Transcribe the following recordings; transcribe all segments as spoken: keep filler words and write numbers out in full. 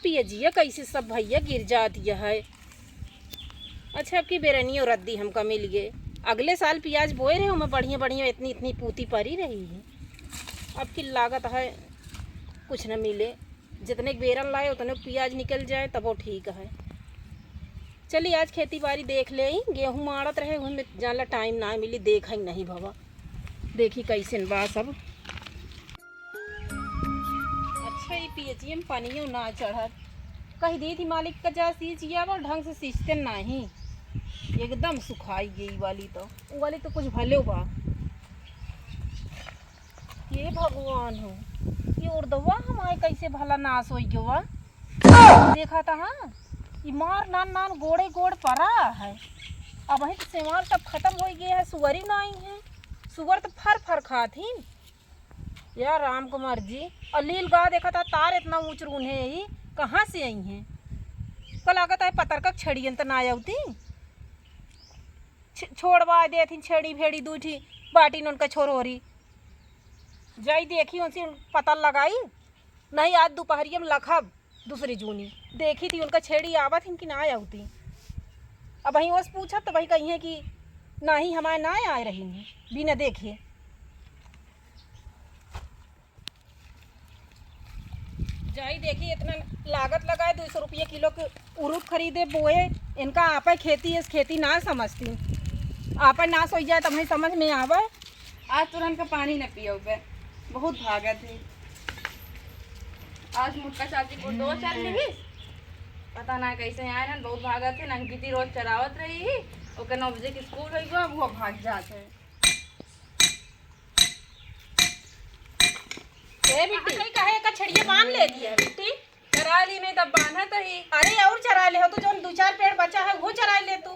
पियजिया कैसे सब भैया गिर जात यह है। अच्छा, अब की बेरनियो रद्दी हमका मिल गए। अगले साल पियाज बोए रहे, ओमे बढ़िया बढ़िया इतनी इतनी पूती परी रही है। अब की लागत है कुछ न मिले, जितने के बेरन लाए उतने के पियाज निकल जाए तबो ठीक है। चली आज खेती बाड़ी देख ले, गेहूँ माड़त रहे, ओहमे जानला टाइम ना मिली, देखा ही नहीं भवा। देखी कैसन बा सब। अच्छा, ई पियजिया में पनियो ना चढ़त। कही दी थी मालिक का जा सींच आवा, ढंग से सींचते नाही, एकदम सुखाई गई वाली तो। उ वाली तो कुछ भले बा। ये भगवान हो, ये उर्दवा हमारे कैसे भला नाश होई गवा। देखा था, हाँ, ई मार नान नान गोड़े गोड़ परा है। अब वही तो सेवाल सब खत्म हो गए है, सुअर ही नहीं है। सुअर तो फर फर खात ही। या राम कुमार जी, और लील गा देखा था, तार इतना ऊंच रून है ही, कहाँ से आई हैं? कल लागत है पतरका छड़ियन त ना आवती। छ-, छोड़वा देथिन छेड़ी भेड़ी, दू ठी बाटिन उनका छोरोरी। जाई देखी उनसे पता लगाई, नहीं आज दोपहरिया में लखब दूसरी जूनी। देखी थी उनका छेड़ी आवत हिन कि ना आवती। अब वहीं ओस पूछब तो वही कही है कि नाही हमारे ना आए रही हैं, बिना देखे। जाई देखी, इतना लागत लगाए, दो सौ रुपये किलो के उरुद खरीदे, बोए, इनका आपे खेती, इस खेती ना समझती, आपे नाश हो जाए तब हमें समझ में आवे। आज तुरंत का पानी न पियो बे, बहुत भागत है। आज मोटका चाची को दो चार ली, पता ना कैसे आए ना, बहुत भागत है। अंकिती रोज चरावत रही ही, ओकर नौ बजे के स्कूल होई गो, अब वो भाग जात है। ए बिट्टी, कहीं कहे का छड़िया बांध ले दिया है बिट्टी। चरा ली नहीं तब बांधा तो ही। अरे और चरा ले हो तू, जौन दो चार पेड़ बचा है वो चरा ले तू।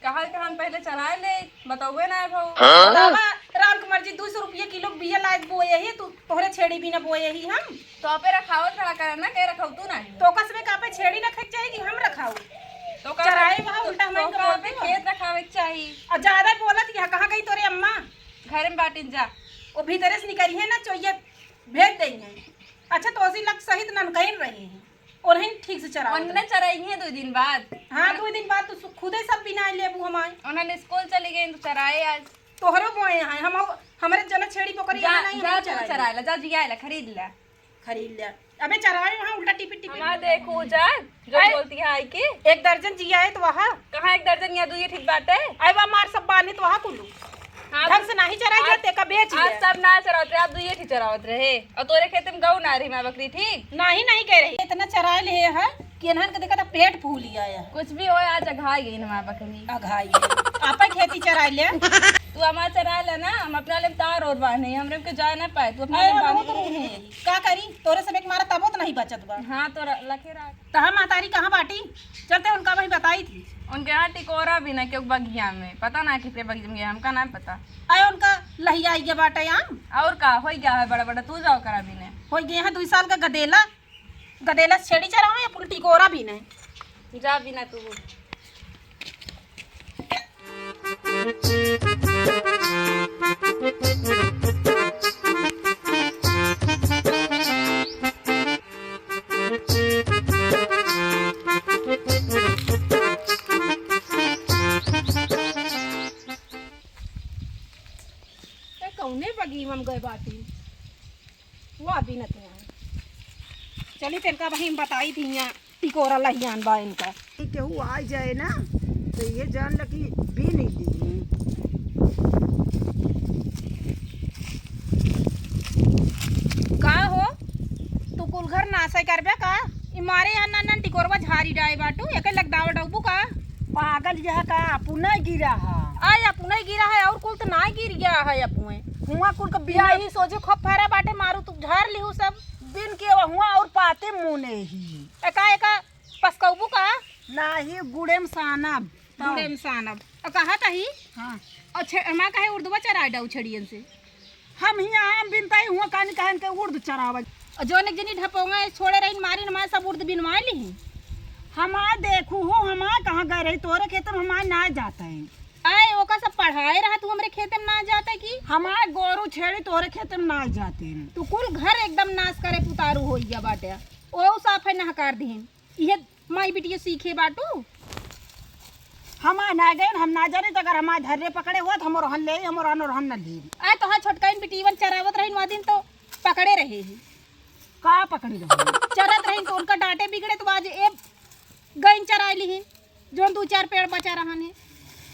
कहा कि हम पहले चरा ले, बतौबे ना है भाऊ। हाँ? बतावा, राम कुमार जी दो सौ रुपये किलो बिया लायक बोए ही, तू तोहरे छेड़ी बिना बोए ही हम। तो आपे रखावत रहा करा ना, के रखाऊ तू नहीं। तो कस में का पे छेड़ी रखे के चाही कि हम रखाऊ? तो का चराए वहाँ तो, उल्टा तो हमारे का बोलते पे हो। खेत रखावे के चाही। और ज्यादा बोलत यहाँ कहाँ गई तोरे अम्मा? घर में बाटिन जा। वो भीतरे से निकली है ना, चोइया भेज देंगे। अच्छा, तो उसी लग सहित ननकैन रही हैं, उन्हें ठीक से चरावत उन्हें रहे। चराई हैं दो दिन बाद। हाँ, दो दिन बाद तो सु-, खुदे सब बिना लेबू हमारे। उन्हें स्कूल चली गई तो चराए आज। तोहरो बोए हैं, हम, हमरे जन छेड़ी पकड़ी जा, यहाँ नहीं, जा हम तू चराए। चराए ला, जा जियाए ला, खरीद ला। खरीद ला। अबे चराए वहाँ उल्टा टिपी टिपी। हमार देखू जा, जो अरे, बोलती है आई के। एक दर्जन जियाए तो वहाँ। कहाँ एक दर्जन, यहाँ दुइये ठीक बाटे। अरे वहाँ मार सब बांधित वहाँ कुल्लू। हाँ, ढंग से नाही चराई आज, जाते, का बेच आज ले। सब ना चरावत रहे, आज दुइये ठीक चरावत रहे। और तोरे खेत में गऊ ना रही माँ बकरी ठीक? नहीं, नहीं कह रही। इतना चराए ले है कि इन्हन के देखा था पेट फूल गया है। कुछ भी हो, आज अघाई गई ना माँ बकरी। अघाई। आपा खेती चराए ले। तू हमार चराए ले ना, हम अपना ले तार और बांधे, हमरे के जाए ना पाए, तू अपना अरे ले बांधे। बहुत रूह है। का करी? तोरे सब एक मारा तबो तो नहीं बचत बा। हाँ, तो र-, लखे रहा। तहा महतारी कहाँ बाटी? चलते उनका वही बताई थी। उनके यहाँ टिकोरा भी ना क्यों बगिया में, पता ना कितने बगिया में गया, हमका ना पता। अरे उनका लहिया आई गया बाटे आम। और का, हो गया है बड़ा बड़ा, तू जाओ करा भी ने। हो गया है दो साल का गदेला, गदेला से छेड़ी चरावे या पुल टिकोरा भी ने। जा बिना तू। ए, कौने बगीवा में गए बाटी? वाह, बिनत है। चली, तेनका बहिन बताई थी, यहाँ टिकोरा लहियान बा इनका। केहू आ जाए ना, तो ये जान ल कि बीन ही ली। का हो, तू कुल घर नासे करबे का? ई मारे यहाँ नन नन टिकोरवा झारी डाए बाटू, एके लगदाव डौबू का? पागल यह का, अपने गिरा है। आय, अपने गिरा है, और कुल तो ना गिर गया है अपने। हुआ कुल का बिया बिना ही सोझे खूब फरा बाटे, मारू तू झार लिहू सब। बिन के हुआ और पाते मुने ही। एका, एका पसकौबू का? नाही, गुड़े में सानब। गुड़े में सानब। और कहा तही? हाँ। और छे-, हमार कहे उर्दवा चराए डाऊ छड़ियन से। हम ही आम बिनताई हुआ कानी कहन के उर्द चरावत। और जौन एक जनी ढपोंगा छोड़े रही मारी न, हमार सब उर्द बिनवा ली। हमार देखू हो, हमार कहाँ गए रही, तोरे खेत में हमार ना जाता है। आए, ओका सब पढ़ाए रहा, तू हमरे खेते में ना जाता कि? हमार गोरू छेड़ी तोरे खेते में ना जाते हैं। तू कुल घर एकदम नाश करे पुतारू हो गया बाटे। ओ साफ है नहकार दिहिन। इहे माई बिटिया सीखे बाटू। हम आ ना गए, हम ना जानी, तो अगर हमार धर्रे पकड़े होत, हम ओरहन ले, हम ओरहन, ओरहन न ली। आ तोहार छोटकाइन बिटीवन चरावत रहिन, वह दिन तो पकड़े रहे ही। का पकड़ी रही? चरत रहिन तो उनका डांटे बिगड़े, तो आज ए गइन चराई लिहिन, जोन दू चार पेड़ बचा रहन है।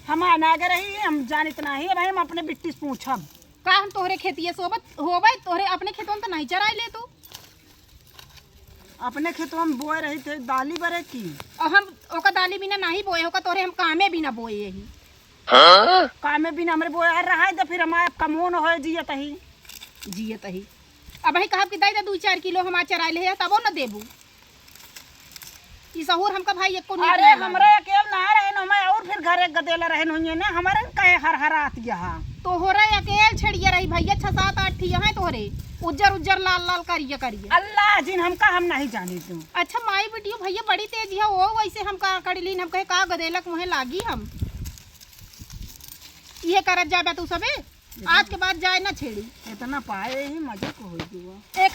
हम आ ना गए रही, हम जानित नाही, भाई हम अपने बिट्टी से पूछब। का हम तोहरे खेतिया से होबत, होबे, तोहरे अपने खेतवन तो नहीं चराई ले तू। अपने खेतवा में बोए रही थे दाली बरे की। और हम ओका दाली बिना नहीं बोए, ओका तोरे हम कामे बिना बोए यही। हाँ? कामे बिना हमरे बोए, अरे रहा तो फिर हमारे कमोन होए जियत ही। जियत ही। अब ही कहब कि दे दे दू चार किलो हमार चराई ले, तबो न देबू। ई सहूर हमका भाई एको नीक अरे ना लागे। हमरा अकेल ना रहे न, मैं और फिर घर एक गदेला रहे न हुइए ना, हमारे कहे हर हर आत यहाँ। तोहरे अकेल छेड़िया रही भैया, छह सात आठ ठिया है तोहरे, उज्जर उज्जर लाल लाल करिया करिया। अल्लाह जिन हमका हम नहीं जानी तू। अच्छा माई बिटियो भैया बड़ी तेज है, वो वैसे हमका कड़ी लीन, हम कहे का गदेलक मुहे लागी हम। इहे करत जाबे तू सबे, आज के बाद जाए ना छेड़ी। इतना पाए ही मजे को हो जुआ। एक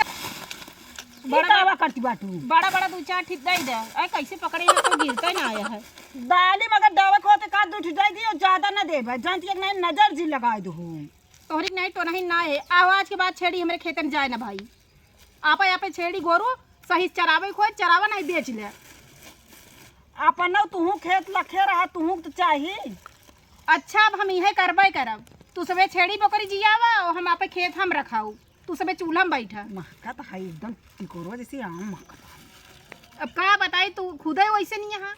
बड़ा बड़ा करती बाटू। बड़ा बड़ा दू चार ठिप दे दे। अरे कैसे पकड़े हैं तो गिरता ही ना आया है। दाली मगर डावे को तो का दू ठिप दे दी और ज्यादा ना देबे। जानती है कि नहीं नजर जी लगाए दो। तोहरी नहीं तो नहीं ना है। आवाज के बाद छेड़ी हमरे खेतन जाए ना भाई। आपे आपे छेड़ी गोरू सही से चरावे खोज, चरावा नहीं बेच ले। अपनो तुहू खेत लखे रहा, तुहू तो चाही। अच्छा, अब हम इहे करबे करब। तू सबे छेड़ी बोकरी जियावा, और हम आपे खेत हम रखाऊ। तू सबे चूल्हा में बैठा। महकत है एकदम टिकोरवा जैसे आम महकत है। अब का बताई, तू खुदे वैसे नहीं यहाँ।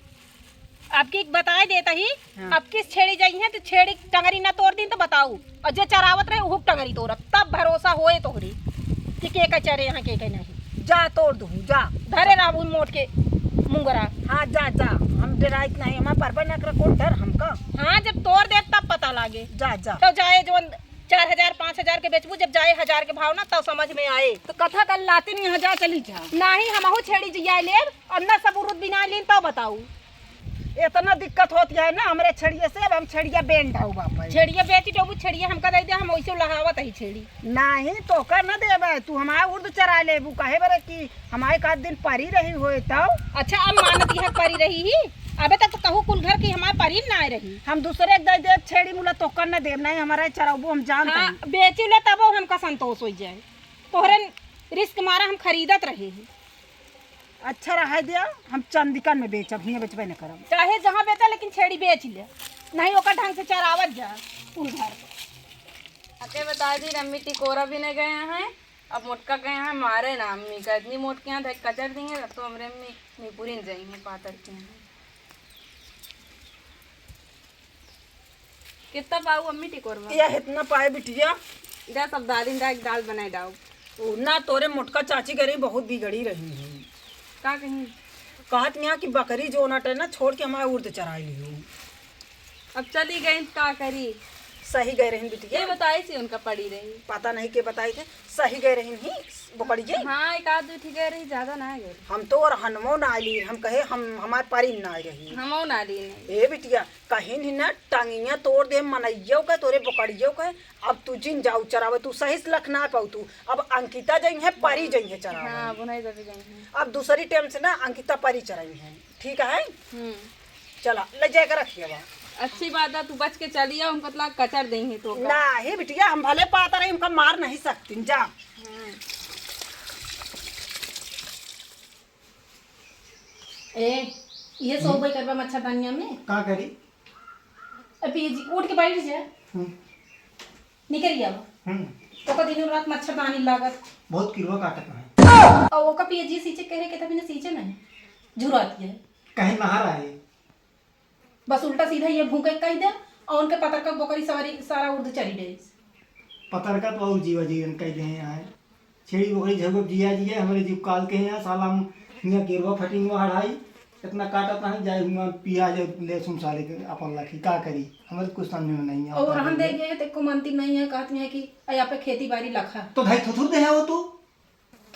आपकी एक बताए देता ही, हाँ। अब किस छेड़ी जाई है तो छेड़ी टंगरी ना तोड़ दिन तो बताऊ, और जो चरावत रहे उहुक टंगरी तोड़ब, तब भरोसा होए तोहरी कि के का चरे यहाँ के के नहीं। जा तोड़ दूँ, जा। धरे रहबू मोट के मुंगरा। हाँ जा जा, हम डराइत नहीं, हमार परबे ना करे कौन डर हमका। हाँ जब तोड़ दे तब पता लागे। जा जा। तो जाए जो चार हजार पाँच हजार के बेचबू, जब जाए हजार के भाव ना तब समझ में आए। तो कथा कल लातिन यहाँ जा चली जा। नहीं हमहू छेड़ी जिया लेब, और ना सबूत बिना लीन तो बताऊ। इतना दिक्कत होती है ना हमरे छेड़िया से, अब हम छेड़िया बेन डाऊ बापा। छेड़िया बेची डोबू, छेड़िया हमका दे दे, हम वैसे लहावत ही छेड़ी। नहीं तो का न देबे, तू हमार उर्द चरा लेबू, काहे बरे कि हमारे का दिन परी रही होए तब। अच्छा अब मानत यह परी रही ही, अबे तक तो कहू कुल घर की हमार परी ना आए रही। हम दूसरे के दे देब छेड़ी मुला, तो का न देब, नहीं हमारा चराबू हम जानते हाँ, हैं। बेची ले तब हमका संतोष हो जाए, तोहरे रिस्क मारा हम खरीदत रहे ही। अच्छा रहे दिया, हम चंदिकन में बेचब, हियाँ बेचबे न करब। चाहे जहाँ बेचा, लेकिन छेड़ी बेच ले, नहीं ओकर ढंग से चरावत जा कुल घर। अके बता दी, अम्मी टिकोरा भी नहीं गए हैं, अब मोटका गए हैं मारे ना अम्मी का, इतनी मोटके यहाँ धक कचर दी हैं, अब तो हमरे अम्मी निपुरिन जाई हैं पातर के हैं। कितना पाऊ अम्मी टिकोर में? या इतना पाए बिटिया। जा सब दादिन दा एक दाल बनाए डाओ। ओ, ना तोरे मोटका चाची गरी बहुत बिगड़ी रही है। का कहीं? कहत यहाँ कि बकरी जो नटे ना छोड़ के हमारे उर्द चराई लियो। अब चली गई त का करी? सही गए रही बिटिया। ये बताई सी उनका पड़ी रही। पता नहीं के बताई थे, सही गए रही ही बोकड़िए। हाँ, एक आध दो ठीक गए रही, ज्यादा ना गए। हम तो और हनमो ना आली, हम कहे हम हमार परी ना रही। हमो ना ली नहीं। ए बिटिया, कहीं नहीं ना टंगिया तोड़ दे मनइयो के, तोरे बोकड़ियो के। अब तू जिन जाऊ चरावे, तू सही से लख ना पाऊ तू। अब अंकिता जई है, परी जई है चरावे। हाँ, बुनाई दबी गई है। अब दूसरी टाइम से ना अंकिता परी चराई है, ठीक है? हम्म। चला, ले जाए के रखिए बा। अच्छी बात है, तू बच के चली आओ, हमको तो लाग कचर देंगे तो का। ना, हे बिटिया, हम भले पाता रही, हमका मार नहीं सकती, जा। हम्म। ए, ये सो हम्म। गई करबा मच्छरदानिया में। का करी? अभी जी, उठ के बैठ जा। हम्म। निकल गया वो। हम्म। तो का दिन रात मच्छरदानी लागत। बहुत किरवा काटत है। और वो का पिए जी सींचे कह रहे, कहता बिना सींचे नहीं। झुराती है। कहीं नहर आए। बस उल्टा सीधा ये भूखे कह दे, और उनके पतर का बोकरी सवारी सारा उर्द चरी दे। पतर का तो और जीवा जीवन कह दे हैं। छेड़ी बोकरी झगब जिया जिया, हमरे जीव काल के हैं, साला हम हियाँ गेरुआ फटिंगवा हड़ाई, इतना काटत नहीं जाए, हुआ पियाज और लहसुन साले के अपन लाखी, का करी, हमरे कुछ समझ में नहीं और आवता रहन दे है। गए, तो एको मानती नहीं है, कहती है कि "अरे, यहाँ पे खेती बाड़ी लखा।" तो भाई थुथुर दे है वो तू?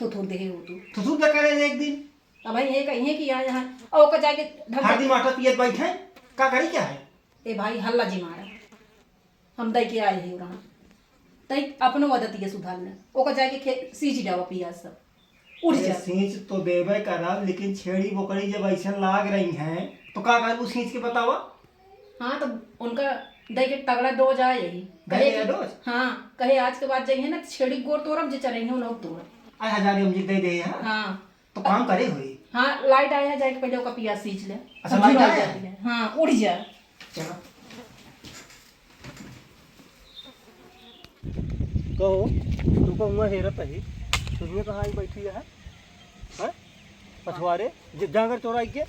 थुथुर दे है वो तू। थुथुर दे करे एक दिन। अब भाई ये कहिए कि यहाँ, यहाँ, और ओकर जाके ढंग हर से दिन आटा पियत बैठे, का करी क्या है? ए भाई, हल्ला जी मारा। हम दई के आए ही रहा। तई अपनो आदत ये सुधार ले। ओकर जाके खे-, सींच डावा पियाज सब। उठ अरे जा। सींच तो देबे करब, लेकिन छेड़ी बोकरी जब ऐसे लाग रही हैं, तो का करबू सींच के बतावा? हाँ, तो उनका दे के तगड़ा डोज आए यही। दे कहे, दे डोज? हाँ, कहे आज के बाद जाइए ना, तो छेड़ी गोर तोड़ब, जे चरेंगे उन्हें तोड़ब। आए हजारी हम जी दे दे है। हाँ। तो काम करे होई। हाँ, लाइट आया है, जाके पहले ओका पिया सींच ले। अच्छा, हम लाइट जुगाड़ आया कर है? ले। हाँ, उठ जा। चलो। कहो, तू को हुआ हेरत ही, दुनिया कहाँ आई बैठी है? हैं? पछवारे, जे जांगर चोराई के?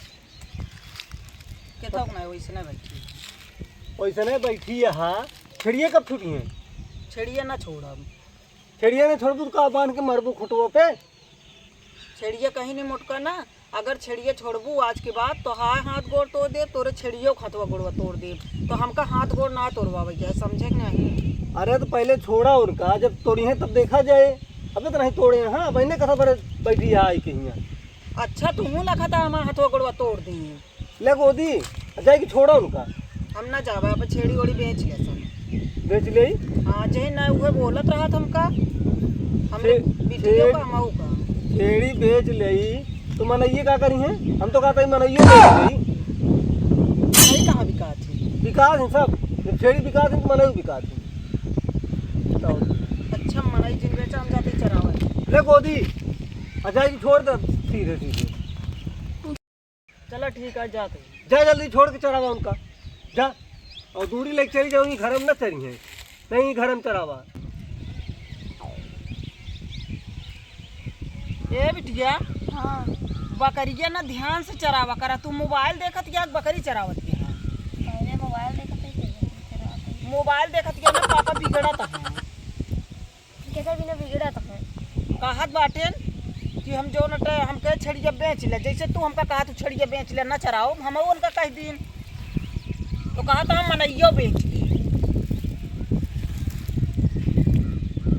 केतक नहीं, वैसे नहीं बैठी। वैसे नहीं बैठी है, हाँ। छेड़िए कब छूटी हैं? छेड़िए ना छोड़ब। छेड़िए ना छोड़बू तो का बांध के मरबू खुटवो पे? छेड़िए कहीं नहीं मोटका ना, अगर छेड़िए छोड़बू आज के बाद तो हाय हाथ गोड़ तोड़ देब, तोरे छेड़ियो के हथवा गोड़वा तोड़ देब। तो हमका हाथ गोड़ ना तोड़वावे के है, समझे कि नहीं? अरे तो पहले छोड़ा उनका, जब तोड़ी हैं तब देखा जाए। अबे तो नहीं तोड़े हैं, हाँ, बहने कथा पर बैठी है आई के हियाँ। अच्छा, तुहूँ लखा था हमार हथवा गोड़वा तोड़ दी। ले गोदी, जाए कि छोड़ा उनका। हम ना जावे, अब छेड़ी ओड़ी बेच ले सब। बेच ले? हाँ, जे ना उहे बोलत रहत हमका। हमरे छे-, बिटियो छे-, का, हमऊ का। छेड़ी बेच ले, तो मनइये का करी हैं? हम तो कहता ही मनइयो बेच ले। मनई कहाँ बिकात है? बिकात है सब। जब छेड़ी बिकात है, तो मनई बिकात है। बताओ। अच्छा, मनई जिन बेचा, हम जाते ही चरावे। ले गोदी, आ जाए कि छोड़ दे, सीधे सीधे। चला ठीक है, जाते हैं। जा जल्दी छोड़ के चरावा उनका, जा। और दूरी लेके चली जाओ, ई घर में न चरी है, नहीं घर में चरावा। ए बिटिया, हाँ। बकरिया ना ध्यान से चरावा करा, तू मोबाइल देखत या बकरी चरावत के है? पहले मोबाइल देखत है, फिर बकरी चरावत है। मोबाइल देखत या ना पापा बिगड़त है। केकर बिना बिगड़त है? कहत बाटेन कि हम जो नटे, हमके छेड़िया बेच ले, जैसे तू हमका कहा तू छेड़िया बेच ले, ना चराओ, हम उनका कह दीन। तो कहा तो हम मनइयो बेच ली।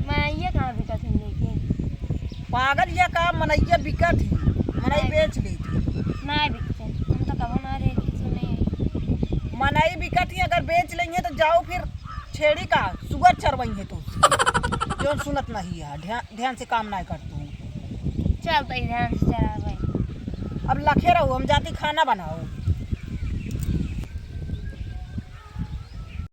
मनइया कहाँ बिकत है लेके? पागल या का, मनइया बिकत ही, मनई नहीं। बेच ली थी। नहीं बिकते, हम तो कबो ना रहे कि सुने। मनई बिकत ही, अगर बेच लेंगे तो जाओ फिर छेड़ी का सुअर चरवाई है तो। जौन सुनत नहीं है, ध्यान, ध्यान से काम ना कर तू। चल तो ध्यान से चला भाई। अब लखे रहो, हम जाती खाना बनाओ।